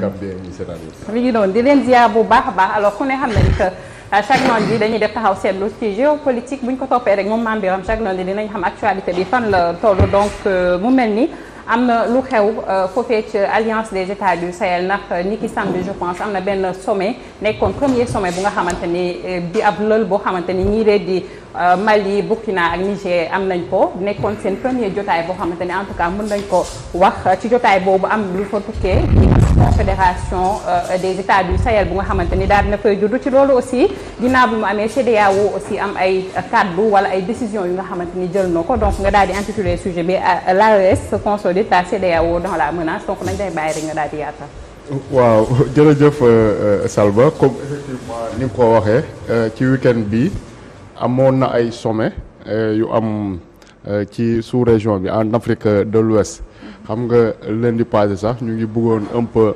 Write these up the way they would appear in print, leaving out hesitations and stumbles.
Gambien ñi c'est-à-dire. mi ngi doon di leen ziar bu baax a baax alors ku ne xam nañu que chaque lundi dañuy def taxaw seetlu ci géopolitique bu ñu ko toppee rek moom Mame Birame chaque lundi dinañ xam actualité bi fan la toll donc mu mel ni am na lu xew foofee ci alliance des états du Sahel ndax ni ki samedi je pense am na benn sommet nekkoon premier sommet bu nga xamante ni di ab lël boo xamante ni ñii leen di Mali Burkina ak Niger am nañ ko nekkoon seen premier jotaay boo xamante ni en tout cas mën nañ ko wax ci jotaay boobu am lu fa tukkee confédération des états du Sahel bu nga xamante ni daal dina fay juddu ci loolu aussi ginnaaw bi mu amee CEDEAO aussi am ay kaddu wala ay décisions yu nga xamante ni jël na ko donc nga daal di intitulé sujet bi l'AES consolide la CEDEAO dans la menace donc nañ day bàyyi rek nga daal di yaatal. waaw jërëjëf Salba comme effectivement ni nga ko waxee ci week-end bi amoon na ay sommet yu am ci sous-région bi en Afrique de l'Ouest xam nga lundi passé sax ñu ngi bëggoon un peu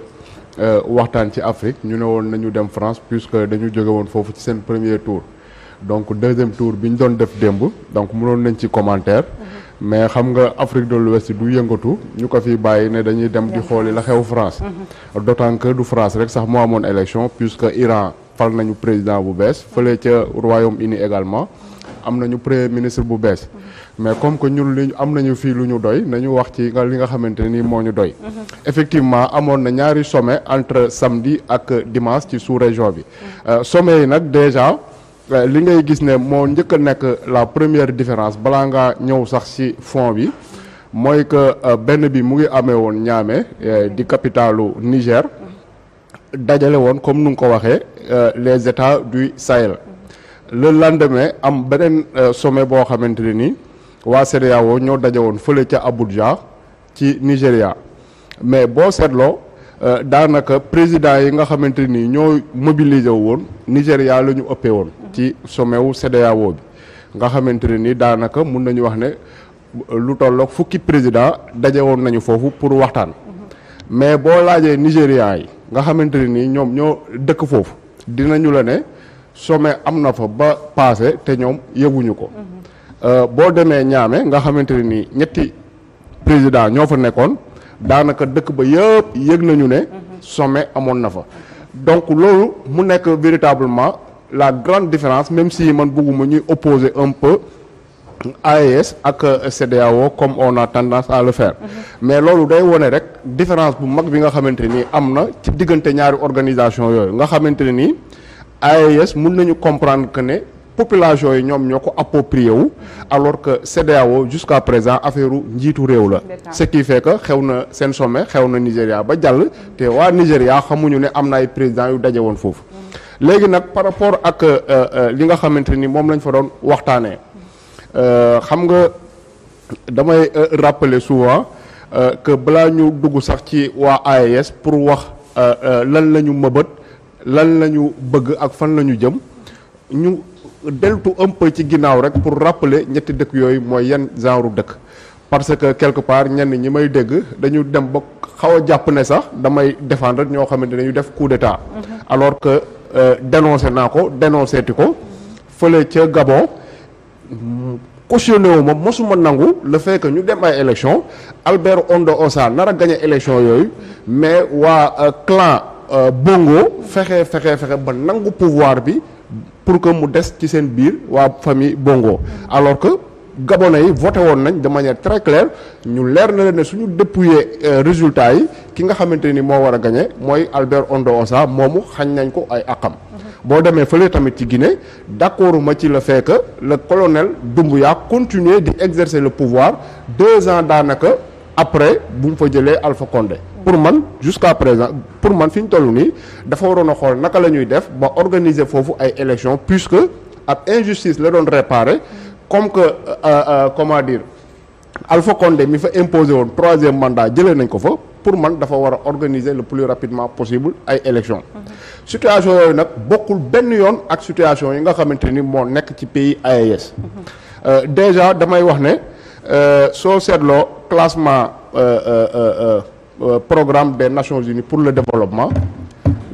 waxtaan ci Afrique ñu ne woon nañu dem France puisque dañu jóge woon foofu ci seen premier tour donc deuxième tour bi ñu doon def démb donc mënoon nañ ci commentaire mais xam nga Afrique de l'Ouest du yëngatu ñu ko fi bàyyi ne dañuy dem di xooli la xew France d'autant que du France rek sax moo amoon élection puisque Iran fal nañu président bu bees fële ca Royaume-Uni également am nañu premier ministre bu bees mais comme que ñun li am nañu fii lu ñu doy nañu wax ci li nga xamante ni moo ñu doy effectivement amoon na ñaari sommet entre samedi ak dimanche ci sous-région bi sommet yi nag déjà li ngay gis ne moo njëkk a nekk la première différence balaa ngaa ñëw sax ci fond bi mooy que benn bi mu ngi amee woon Niamey di capitalu Niger dajale woon comme nu nga ko waxee les états du Sahel le lendemain am beneen sommet boo xamante ne ni waa CEDEAO ñoo daje woon fële ca Abuja ci Nigéria mais boo seetloo daanaka président yi nga xamante ni ñoo mobilisé woon Nigéria la ñu ëppee woon ci sommet wu CEDEAO bi nga xamante ne ni daanaka mun nañu wax ne lu tolloog fukki président daje woon nañu foofu pour waxtaan mais boo laajee Nigérians yi nga xamante ne ni ñoom ñoo dëkk foofu dinañu la ne sommet am na fa ba passé te ñoom yëguñu ko boo demee Niamey nga xamante ne ni ñetti président ñoo fa nekkoon daanaka dëkk ba yëpp yëg nañu ne sommet amoon na fa donc loolu mu nekk véritablement la grande différence même si man bëgguma ñuy opposer un peu AES ak CEDEAO comme on a tendance à le faire mais loolu day wone rek différence bu mag bi nga xamante ni am na ci diggante ñaari organisation yooyu nga xamante ne ni AES mun nañu comprendre que ne population yi ñoom ñoo ko approprié wu alors que CEDEAO jusqu'à présent affaire njiitu réew la ce qui fait que xew na seen sommet xew na Nigéria ba jàll te waa Nigéria xamuñu ne am na ay président yu daje woon foofu léegi nag par rapport ak li nga xamante ni moom lañ fa doon waxtaanee xam nga damay rappeler souvent que balaa ñu dugg sax ci waa AES pour wax lan la ñu mëbët lan la ñu bëgg ak fan la ñu jëm ñu deltu un peu ci ginnaaw rek pour rappeler ñetti dëkk yooyu mooy yan genre dëkk parce que quelque part ñenn ñi may dégg dañu dem ba xaw a jàpp ne sax damay défendre ñoo xamante ne ñu def coup d'état alors que dénoncé naa ko dénoncé ti ko fële ca Gabon cautionné wu ma mosuma nangu le fait que ñu dem ay élection Albert Ondo Ossa nar a gagné élection yooyu mais waa clan Bongo fexe ba nangu pouvoir bi pour que mu des ci seen biir waa famille Bongo alors que Gabonais yi voté woon nañ de manière très claire ñu leer na leen ne suñu dépouiller résultats yi ki nga xamante ni moo war a gagné mooy Albert Ondo Ossa moomu xañ nañ ko ay àqam boo demee fële tamit ci Guinée d'accord ma ci le fait que le colonel Doumbouya continuer di exercer le pouvoir 2 ans daanaka après bu mu fa jëlee Alpha Condé pour man jusqu'à présent pour man fi ñu toll nii dafa waroon a xool naka la ñuy def ba organiser foofu ay élections puisque ab injustice la doon réparer comme que comment dire Alpha Condé mi fa imposé woon 3e mandat jëlee nañ ko fa pour man dafa war a organiser le plus rapidement possible ay élections situation yooyu nag bokkul benn yoon ak situation yi nga xamante ni moo nekk ci pays AES déjà damay wax ne soo seetloo classement programme des Nations Unies pour le développement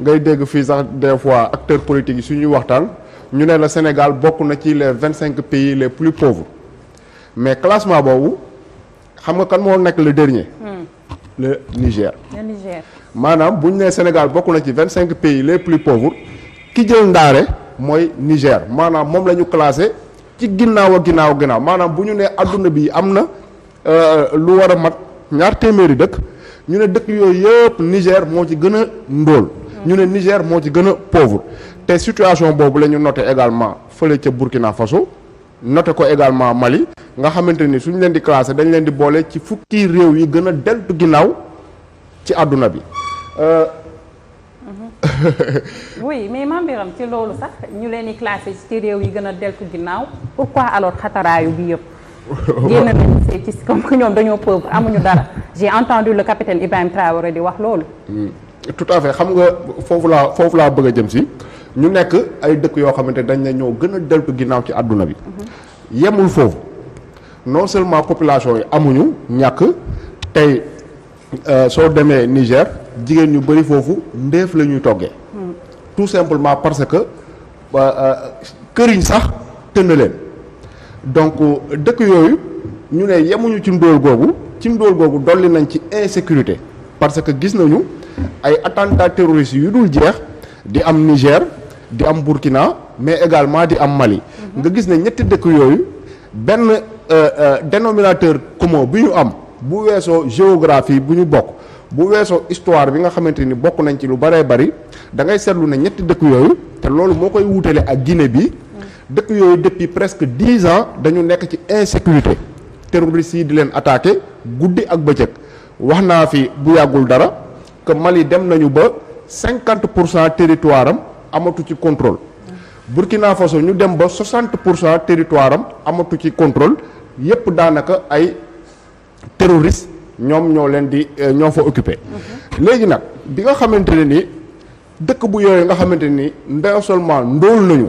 ngay dégg fii sax des fois acteurs politiques yi suñuy waxtaan ñu ne la Sénégal bokk na ci les 25 pays les plus pauvres mais classement boobu xam nga kan moo nekk le dernier le Niger. le Niger. maanaam bu ñu nee Sénégal bokk na ci 25 pays les plus pauvres ki jël ndaare mooy Niger maanaam moom la ñu classé ci ginnaaw maanaam bu ñu nee adduna bi am na lu war a mat ñaar téeméeri dëkk ñu ne dëkk yooyu yëpp Niger moo ci gën a ndóol. ñu ne Niger moo ci gën a pauvre te situation boobu la ñu noté également fële ca Burkina Faso noté ko également Mali nga xamante ni suñu leen di classé dañ leen di boole ci fukki réew yi gën a deltu ginnaaw ci àdduna bi. oui mais Mame Birame ci loolu sax ñu leen di classé ci réew yi gën a deltu ginnaaw pourquoi alors xataraayu bi yëpp. génn nañu ci comme que ñoom dañoo pauvre amuñu dara j'ai entendu le capitaine Ibrahim Traoré di wax loolu. tout à fait xam nga foofu laa bëgg a jëm si ñu nekk ay dëkk yoo xamante dañ ne ñoo gën a deltu ginnaaw ci àdduna bi. yemul foofu non seulement population yi amuñu ñàkk tey soo demee Niger jigéen ñu bëri foofu ndéef la ñuy toggee. tout simplement parce que këriñ sax tënn leen donc dëkk yooyu ñu ne yemuñu ci ndóol googu dolli nañ ci insécurité parce que gis nañu ay attentats terroristes yu dul jeex di am Niger di am Burkina mais également di am Mali. nga gis ne ñetti dëkk yooyu benn dénominateur commun bi ñu am bu weesoo géographie bu ñu bokk bu weesoo histoire bi nga xamante ni bokk nañ ci lu bëree bëri da ngay seetlu ne ñetti dëkk yooyu te loolu moo koy wutale ak Guinée bi dëkk yooyu depuis presque 10 ans dañu nekk ci insécurité terroristes yi di leen attaqué guddi ak bëccëg wax naa fi bu yàggul dara que Mali dem nañu ba 50% territoire am amatu ci contrôle Burkina Faso ñu dem ba 60% territoire am amatu ci contrôle yépp daanaka ay terroristes ñoom ñoo leen di ñoo fa occupé. léegi nag bi nga xamante ne ni dëkk bu yooyu nga xamante ni non seulement ndóol nañu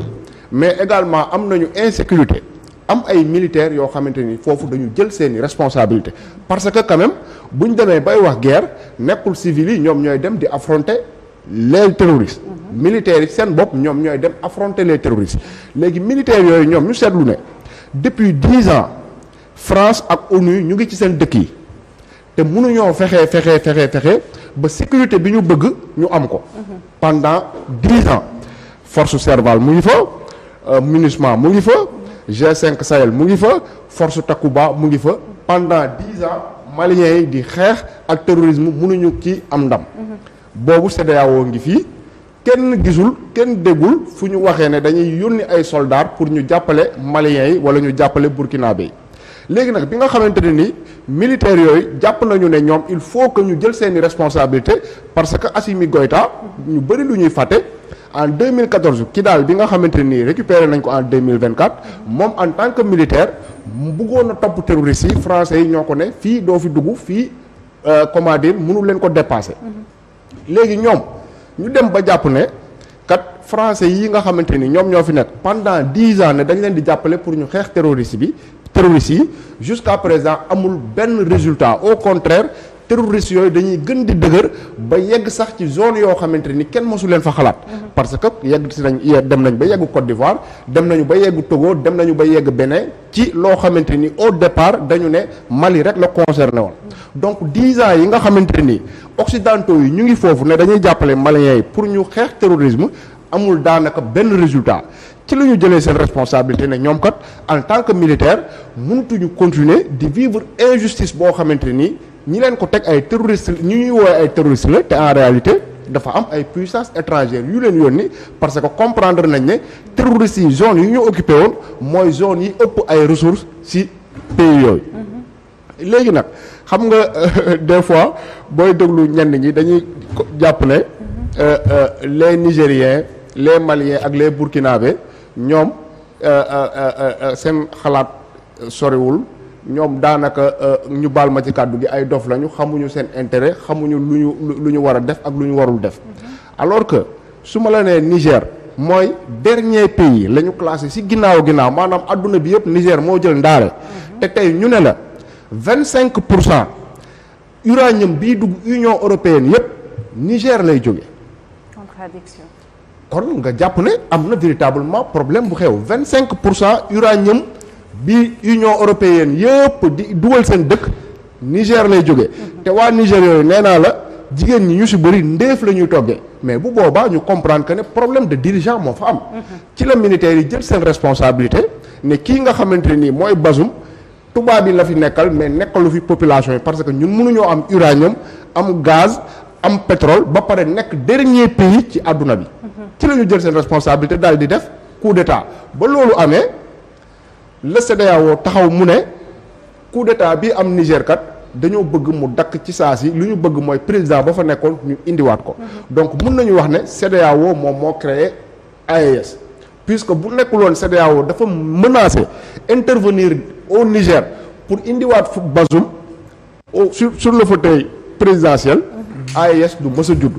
mais également am nañu insécurité am ay militaires yoo xamante ni foofu dañu jël seeni responsabilité parce que quand même bu ñu demee bay wax guerre nekkul civil yi ñoom ñooy dem di affronter les terroristes. militaires yi seen bopp ñoom ñooy dem affronter les terroristes léegi militaires yooyu ñoom ñu seetlu ne depuis 10 ans France ak ONU ñu ngi ci seen dëkk yi te mënuñoo fexe ba sécurité bi ñu bëgg ñu am ko. pendant 10 ans force Serval mu ngi fa MINUSMA mu ngi fa G5 Sahel mu ngi fa force Takuba mu ngi fa pendant 10 ans maliens yi di xeex ak terrorisme mënuñu ci am ndam. boobu CEDEAO ngi fii kenn gisul kenn déggul fu ñu waxee ne dañuy yónni ay soldats pour ñu jàppale maliens yi wala ñu jàppale burkinabé yi léegi nag bi nga xamante ne ni militaires yooyu jàpp nañu ne ñoom il faut que ñu jël seeni responsabilité parce que Assimi Goïta ñu bëri lu ñuy fàtte en 2014 Kidal bi nga xamante ni récupéré nañ ko en 2024 moom en tant que militaire mu bëggoon a topp terroristes yi français yi ñoo ko ne fii doo fi dugg fii comment dire mënu leen ko dépasser. léegi ñoom ñu dem ba jàpp ne kat français yi nga xamante ni ñoom ñoo fi nekk pendant 10 ans ne dañ leen di jàppale pour ñu xeex terroristes yi jusqu'à présent amul benn résultat au contraire terroristes yooyu dañuy gën di dëgër ba yegg sax ci zone yoo xamante ni kenn mosu leen fa xalaat. parce que dem nañ ba yegg Côte d'Ivoire dem nañu ba yegg Togo dem nañu ba yegg Bénin ci loo xamante ni au départ dañu ne Mali rek la concerné woon. donc 10 ans yi nga xamante ni occidentaux yi ñu ngi foofu ne dañuy jàppale maliens yi pour ñu xeex terrorisme amul daanaka benn résultat ci la ñu jëlee seen responsabilité ne ñoom kat en tant que militaire mënatuñu continuer di vivre injustice boo xamante ni ñi leen ko teg ay terroristes ñu ñuy woowee ay terroristes la te en réalité dafa am ay puissances étrangères yu leen yónni parce que comprendre nañ ne terroristes yi zone yi ñu occupé woon mooy zone yi ëpp ay ressources ci pays yooyu. léegi nag xam nga des fois booy déglu ñenn ñi dañuy jàpp ne les Nigériens les Maliens ak les Burkinabés ñoom seen xalaat soriwul ñoom daanaka ñu baal ma ci kàddu gi ay dof lañu xamuñu seen intérêt xamuñu lu ñu war a def ak lu ñu warul def alors que su ma la nee Niger mooy dernier pays la ñu classé ci ginnaaw maanaam adduna bi yëpp Niger moo jël ndaare te tey ñu ne la 25% uranium bii dugg Union européenne yëpp Niger lay jóge contradiction kon nga jàpp ne am na véritablement problème bu xew 25% uranium bi Union européenne yëpp di dugal seen dëkk Niger lay jógee te waa Niger yooyu nee naa la jigéen ñi ñu si bëri ndéef la ñuy toggee mais bu boobaa ñu comprendre que ne problème de dirigeant moo fa am ci la militaires yi jël seen responsabilité ne kii nga xamante ne nii mooy Bazoum tubaab bi la fi nekkal mais nekkalu fi population yi parce que ñun mënuñoo am uranium am gaz am pétrole ba pare nekk dernier pays ci àdduna bi ci la ñu jël seen responsabilité daal di def coup d'état ba loolu amee le CEDEAO taxaw mu ne coup d'état bi am Niger kat dañoo bëgg mu dakk ci saa si lu ñu bëgg mooy président ba fa nekkoon ñu indiwaat ko donc mun nañu wax ne CEDEAO moom moo créé AES puisque bu nekkul woon CEDEAO dafa menacé intervenir au Niger pour indiwaat fu Bazoum sur le fauteuil présidentiel AES du mës a judd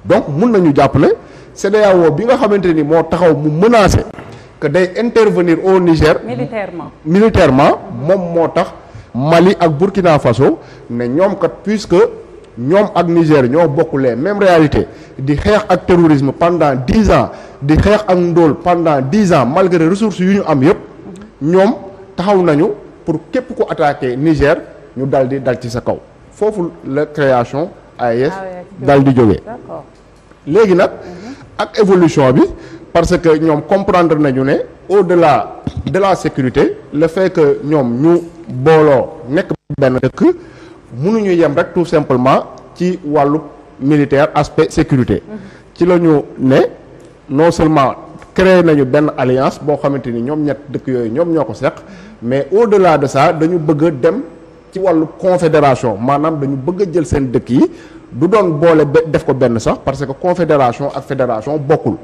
donc mun nañu jàpp ne CEDEAO bi nga xamante ni moo taxaw mu menacé que day intervenir au Niger militairement moom moo tax Mali ak Burkina Faso ne ñoom kat puisque ñoom ak Niger ñoo bokk les mêmes réalités di xeex ak terrorisme pendant 10 ans di xeex ak ndóol pendant 10 ans malgré ressources yu ñu am yépp ñoom taxaw nañu pour képp ku attaqué Niger ñu dal ci sa kaw foofu la création AES dal di jógee léegi nag ak évolution bi parce que ñoom comprendre nañu ne au-delà de la sécurité le fait que ñoom ñu booloo nekk benn dëkk mënuñu yem rek tout simplement ci wàllu militaire aspect sécurité ci la ñu ne non seulement créé nañu benn alliance boo xamante ni ñoom ñett dëkk yooyu ñoom ñoo ko seq mais au-delà de ça dañu bëgg a dem ci wàllu confédération maanaam dañu bëgg a jël seen dëkk yi du doon boole def ko benn sax parce que confédération ak fédération bokkul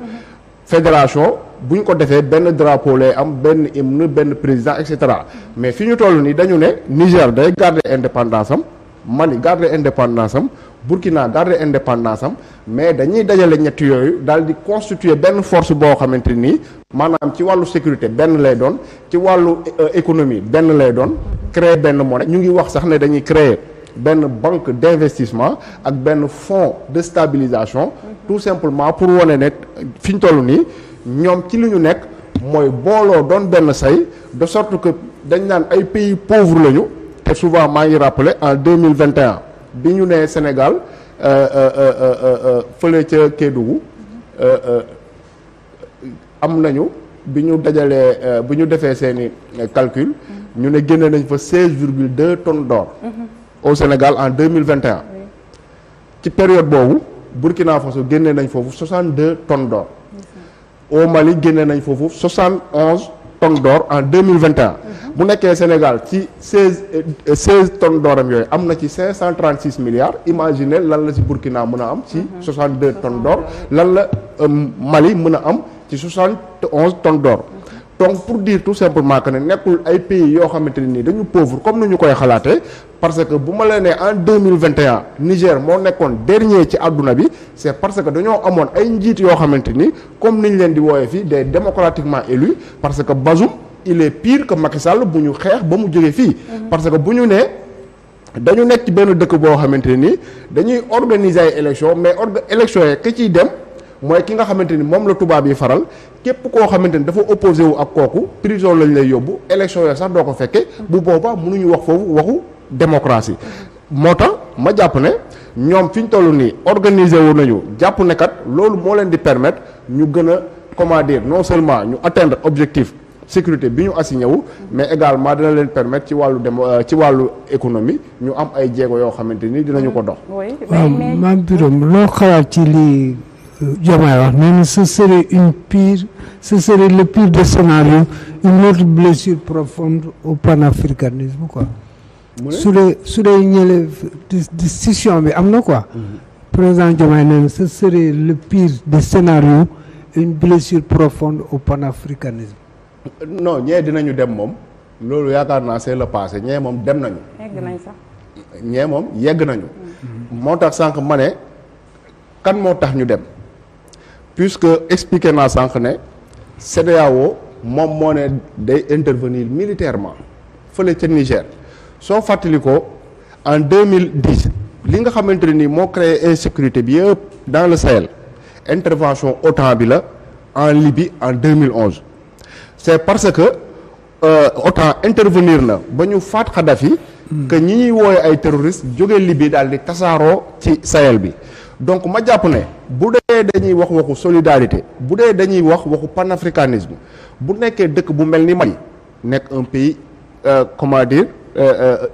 fédération bu ñu ko defee benn drapeau lay am benn hymne benn président et cetera mais fi ñu toll nii dañu ne Niger day garder indépendance am Mali garder indépendance am Burkina garder indépendance am mais dañuy dajale ñetti yooyu daal di constituer benn force boo xamante nii maanaam ci wàllu sécurité benn lay doon ci wàllu économie benn lay doon créer benn monnaie ñu ngi wax sax ne dañuy créer benn banque d'investissement ak benn fonds de stabilisation tout simplement pour wane ne fi ñu toll nii ñoom ci li ñu nekk mooy booloo doon benn say de sorte que dañ naan ay pays pauvres lañu te souvent maa ngi rappeler en 2021 bi ñu nee Sénégal fële ca Kédougou am nañu bi ñu dajalee bi ñu defee seeni calcul ñu ne génne nañ fa 16,2 tonnes d'or au Sénégal en 2021 ci période boobu Burkina Faso génne nañ foofu 62 tonnes d'or au Mali génne nañ foofu 71 tonnes d'or en 2021 bu nekkee Sénégal ci 16 tonnes d'or am yooyu am na ci 536 milliards imaginez lan la ci Burkina mën a am ci 62 tonnes d'or lan la Mali mën a am ci 71 tonnes d'or donc pour dire tout simplement que ne nekkul ay pays yoo xamante ne nii dañu pauvre comme ni ñu koy xalaatee parce que bu ma la nee en 2021 Niger moo nekkoon dernier ci àdduna bi c'est parce que dañoo amoon ay njiit yoo xamante ni comme ni ñu leen di woowee fii des démocratiquement élus parce que Bazoum il est pire que Macky Sall bu ñu xeex ba mu jógee fii parce que bu ñu nee dañu nekk ci benn dëkk boo xamante ni dañuy organiser ay élections mais élections yi ka ciy dem mooy ki nga xamante ni moom la tubaab yi faral képp koo xamante ni dafa opposé wu ak kooku prison lañ lay yóbbu élection yooyu sax doo ko fekke bu boobaa mënuñu wax foofu waxu démocratie moo tax ma jàpp ne ñoom fi ñu toll nii organiser wu nañu jàpp ne kat loolu moo leen di permettre ñu gën a comment dire non seulement ñu atteindre objectif sécurité bi ñu assigné wu mais également dina leen permettre ci wàllu ci wàllu économie ñu am ay jéego yoo xamante ni dinañu ko dox. oui mais maam Birame loo xalaat ci lii Diomaye wax nee na ce serait le pire des scénarios une autre blessure profonde au panafricanisme quoi. su dee ñële décision bi am na quoi. président Diomaye nee na ce serait le pire des scénarios une blessure profonde au panafricanisme. non ñee dinañu dem moom loolu yaakaar naa c'est le passé ñee moom dem nañu. yegg nañ sax. ñee moom yegg nañu. moo tax sànq ma ne kan moo tax ñu dem puisque expliqué naa sànq ne CEDEAO moom moo ne day intervenir militairement fële ca Niger soo fàttali ko en 2010 li nga xamante ne nii moo créé insécurité bi yëpp dans le Sahel intervention OTAN bi la en Libye en 2011 c'est parce que OTAN intervenir na ba ñu faat Kadhafi que ñi ñuy wooye ay terroristes jógee Libye daal di tasaaroo ci Sahel bi. donc ma jàpp ne bu dee dañuy wax waxu solidarité bu dee dañuy wax waxu panafricanisme bu nekkee dëkk bu mel ni Mali nekk un pays comment dire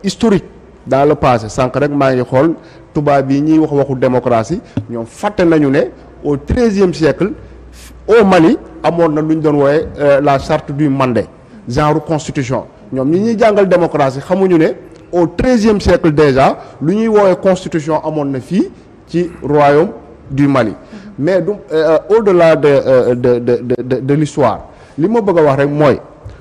historique dans le passé sànq rek maa ngi xool tubaab yi ñuy wax waxu démocratie ñoom fàtte nañu ne au XIIIe siècle au Mali amoon na lu ñu doon wooye la charte du Mandé genre constitution ñoom ñi ñuy jàngal démocratie xamuñu ne au XIIIe siècle déjà lu ñuy wooye constitution amoon na fii ci royaume du Mali mais du au-delà de l'histoire li ma bëgg a wax rek mooy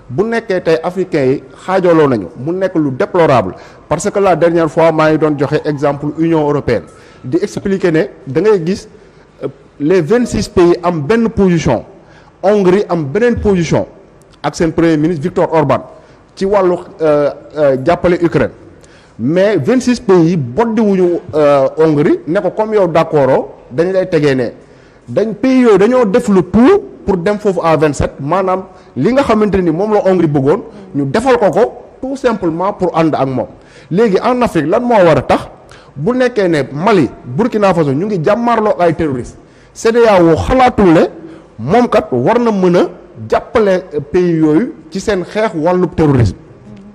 bu nekkee tey africains yi xaajaloo nañu mu nekk lu déplorable parce que la dernière fois maa ngi doon joxe exemple Union européenne di expliquer ne da ngay gis les 26 pays am benn position Hongrie am beneen position ak seen premier ministre Viktor Orban ci wàllu jàppale Ukraine mais 26 pays yi boddiwuñu Hongrie ne ko comme yow d'accord dañ lay tegee ne pays yooyu dañoo def le tout pour dem foofu à 27 maanaam li nga xamante ni moom la Hongrie bëggoon ñu defal ko tout simplement pour ànd ak moom léegi en Afrique lan moo war a tax bu nekkee ne Mali Burkina Faso ñu ngi jàmmarloo ay terroristes CEDEAO xalaatul ne moom kat war na mën a jàppale pays yooyu ci seen xeex wàllub terrorisme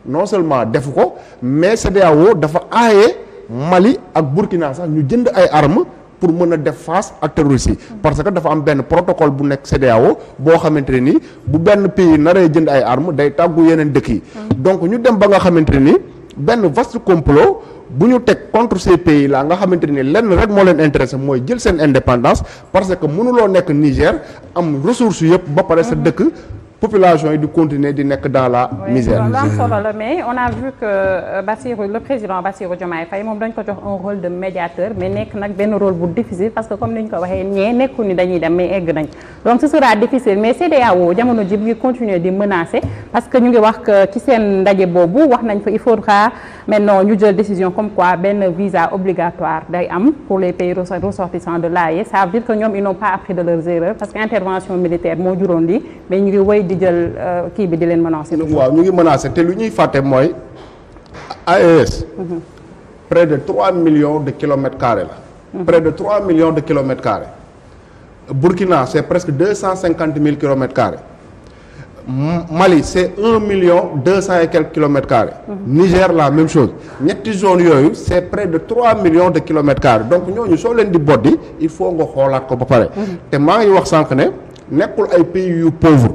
non seulement defu ko mais CEDEAO dafa aaye Mali ak Burkina sax ñu jënd ay armes pour mën a def face ak terroristes yi parce que dafa am benn protocole bu nekk CEDEAO boo xamante ne ni bu benn pays naree jënd ay armes day tàggu yeneen dëkk yi donc ñu dem ba nga xamante ne ni benn vaste complot bu ñu teg contre ces pays là nga xamante ni lenn rek moo leen intéressé mooy jël seen indépendance parce que mënuloo nekk Niger am ressources yëpp ba pare sa dëkk population yi di continuer di nekk dans la misère. lu am solo la mais on a vu que le président Bassirou Diomaye Faye moom dañ ko jox un rôle de médiateur mais nekk nag benn rôle bu difficile parce que comme ni ñu ko waxee ñee nekkul ni dañuy dem mais egg nañ donc ce sera difficile mais CEDEAO jamono ji ngi continuer di menacer parce que ñu ngi wax que ci seen ndaje boobu wax nañ fa il faudra maintenant ñu jël décision comme quoi benn visa obligatoire day am pour les pays ressortissants de l'AES ça veut dire que ñoom ils n'ont pas appris de leurs erreurs parce que intervention militaire moo juróon lii mais ñu ngi wéy di jël kii bi di leen menacer. waaw ñu ngi menacer te lu ñuy fàtte mooy AES. près de 3 millions de kilomètres carrés la. près de 3 millions de kilomètres carrés. Burkina c'est presque 250 000 kilomètres carrés. Mali c'est 1 million 200 et quelques kilomètres carrés. Niger la même chose ñetti zone yooyu c'est près de 3 millions de kilomètres carrés donc ñooñu soo leen di boddi il faut nga xoolaat ko ba pare. te maa ngi wax sànq ne. nekkul ay pays yu pauvre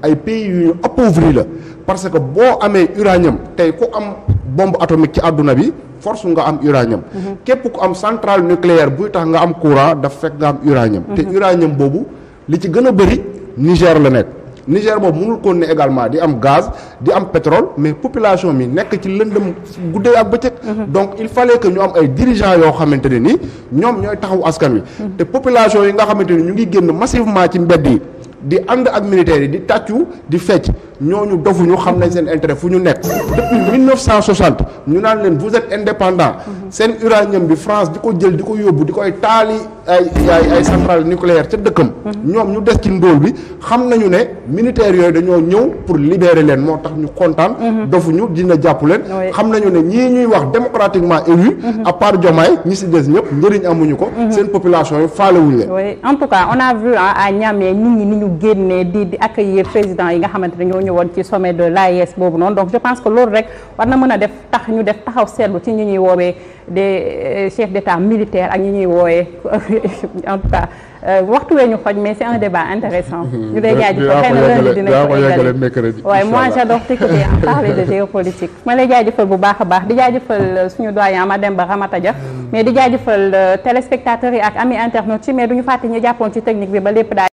ay pays yu ñu appauvri la parce que boo amee uranium tey ku am bombe atomique ci àdduna bi force nga am uranium képp ku am centrale nucléaire buy tax nga am courant daf fekk nga am uranium te uranium boobu li ci gën a bëri Niger la nekk Niger boobu mënul ko ne également di am gaz di am pétrole mais population mi nekk ci lëndëm guddee ak bëccëg donc il fallait que ñu am ay dirigeants yoo xamante ne ni ñoom ñooy taxawu askan wi te population yi nga xamante ni ñu ngi génn massivement ci mbedd yi di ànd ak militaires yi di tàccu di fecc ñooñu dofuñu xam nañ seen intérêt fu ñu nekk depuis 1960 ñu naan leen vous êtes indépendant seen uranium bi France di ko jël di ko yóbbu di koy taali ay centrale nucléaire ca dëkkam ñoom ñu des ci ndóol bi xam nañu ne militaires yooyu dañoo ñëw pour libérer leen moo tax ñu kontaan dofuñu dina jàpp leen xam nañu ne ñii ñuy wax démocratiquement élu à part Diomaye ñi si des ñëpp njëriñ amuñu ko seen population yi faalewuñu leen oui en tout cas on a vu à Niamey nit ñi ni ñu génnee di accueillir président yi nga xamante ne ñoo ñëwoon ci sommet de l'AES boobu noonu donc je pense que loolu rek war na mën a def tax ñu def taxaw seetlu ci ñi ñuy woowee des chefs d'état militaires ak ñi ñuy woowee en tout cas waxtu wee ñu xoj mais c'est un débat intéressant ñu lay jaajëfal xëy na lundi dinañ ko eggali waaye moi j'adore t'écouter en parler de géopolitique ma lay jaajëfal bu baax a baax di jaajëfal suñu doyen Mademba Ramata Dia mais di jaajëfal téléspectateurs yi ak amis internautes yi mais duñu fàtte ñu jàppoon ci technique bi ba lépp daal